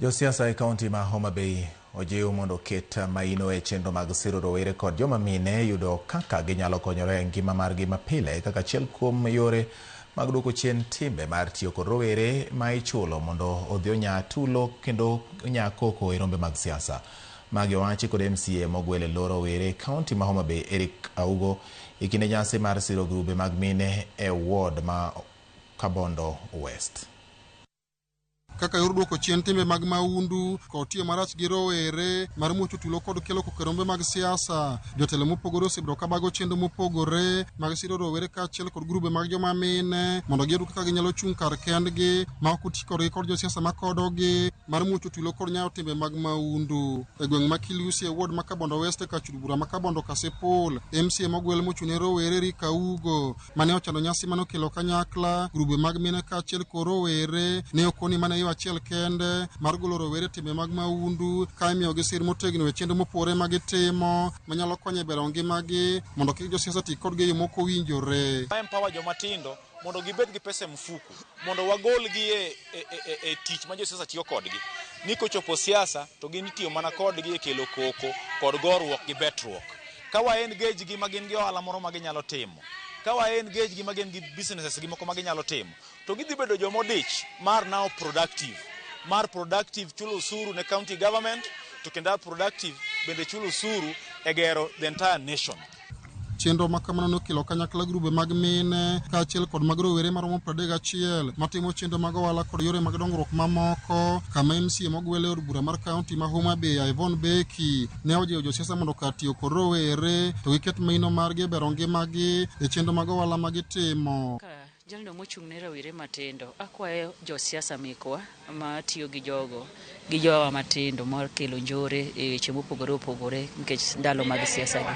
Josiasa e kaunti ma Homa Bay ojiw mondo oket maino e chenro mag siro rowere kod joma mine yudo kaka ginyalo konyore e ngima margi mapile kaka achiel kuom yore mag duoko chien timbe mar tiyo kod rowere ma ichulo mondo odhi onya tulo kendo onya koko e rombe mag siasa. Magi owachi kod MCA mogwel e lo rowere e kaunti ma Homa Bay Eric Augo e kinde nyasi mar siro grube mag mine e ward ma Kabondo West. Kaka yor duoko chien timbe mag mahundu kod tiyo marach gi rowere mar muocho tulo kod kelo koko e rombe mag siasa. Jotelo mopogore osebedo ka bago chenro mopogore mag siro rowere kaachiel kod grube mag joma mine mondo giyud kaka ginyalo chung' kar kendgi ma ok oti kodgi kod josiasa makodogi mar muocho tulo kod nyayo timbe mag mahundu. E gweng' ma Kilusi e ward ma Kabondo West e kach od bura ma Kabondo Kasipul, MCA mogwel mochung' ne rowere Eric Augo mane ochano nyasi mane okelo kanyakla grube mag mine kaachiel kod rowere ne okoni mana yo achiel kende mar golo rowere e timbe mag mahundu ka imiyogi sir motegno e chenro mopogore ma gitimo manyalo konyo e bero ngimagi mondo kik josiasa ti kodgi e yo mok owinjore. Empower joma tindo mondo gibed gi pesa e mfuku mondo wagolgi e, e, e, e tich ma josiasa tiyo kodgi ni kochopo siasa to gin itiyo mana kodgi e kelo koko kod goruok gi betruok. Ka wa engage gi ma gin gi ohala moro ma ginyalo timo, ka wa engage gi ma gin gi businesses gi moko ma ginyalo timo, to gidhi bedo joma odich mar now productive. Mar productive chulo osuru ne county government, to kendo productive bende chulo osuru e gero the entire nation. Chenro ma kamano nokelo kanyakla grube mag mine kaachiel kod mag rowere maromo 31 matimo chenro mag ohala kod yore mag dongruok mamoko kama MCA mogwel e od bura mar kaunti ma Homa Bay Yvonne Beki ne ojiwo josiasa mondo kar tiyo kod rowere to giket maino margi e bero ngimagi e chenro mag ohala ma gitimo. Jalno mochung' ne rawere matindo, akwayo josiasa mekwa ma tiyo gi jogo gi jowa matindo mar kelo njore e weche mopogore opogore nikech ndalo mag siasa gi.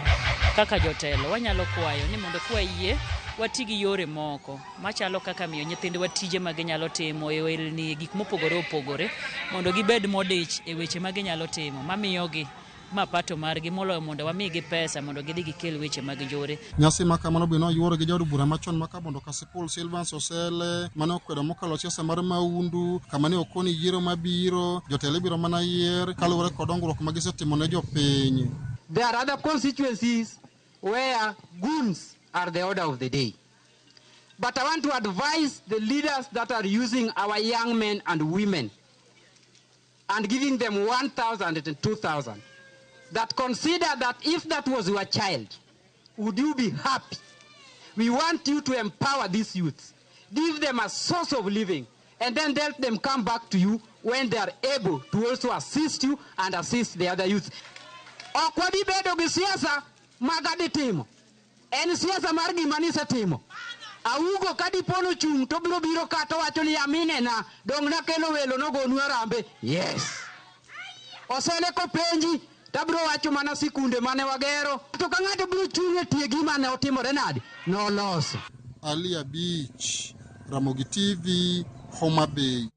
Kaka jotelo wanyalo kwayo ni mondo kwayie wati gi yore moko machalo kaka miyo nyithindwa tije ma ginyalo timo e ohelni gik mopogore opogore mondo gibed modich e weche ma ginyalo timo mamiyogi mapato margi moloyo mondo wamigi pesa mondo gidhi gikel weche mag njore. Nyasi ma kamano be noyuoro gi jaod bura machon ma Kabondo Kasipul Silvans Osele mane okwedo mokalo siasa mar mahundu kama ne okoni yiero mabiro jotelo ibiro mana yier kaluwore kod dongruok ma gisetimo ne jopiny. There are other constituencies where goons are the order of the day. But I want to advise the leaders that are using our young men and women and giving them 1,000 and 2,000 that consider that if that was your child, would you be happy? We want you to empower these youths, give them a source of living, and then let them come back to you when they are able to also assist you and assist the other youths. Ok wabi bedo gi siasa mag adhi timo. En siasa mar gima nisetimo. Augo ka dipo nochung' to biro biro ka to wacho ni aminena dong' nakelo welo nogonu arambe. Yes. Osele kopenji tabiro wacho mana sikunde mane wagero. To ka ng'ato biro chung' e tie gima ne otimore nade? Noloso. Ali Abich, Ramogi TV, Homa Bay.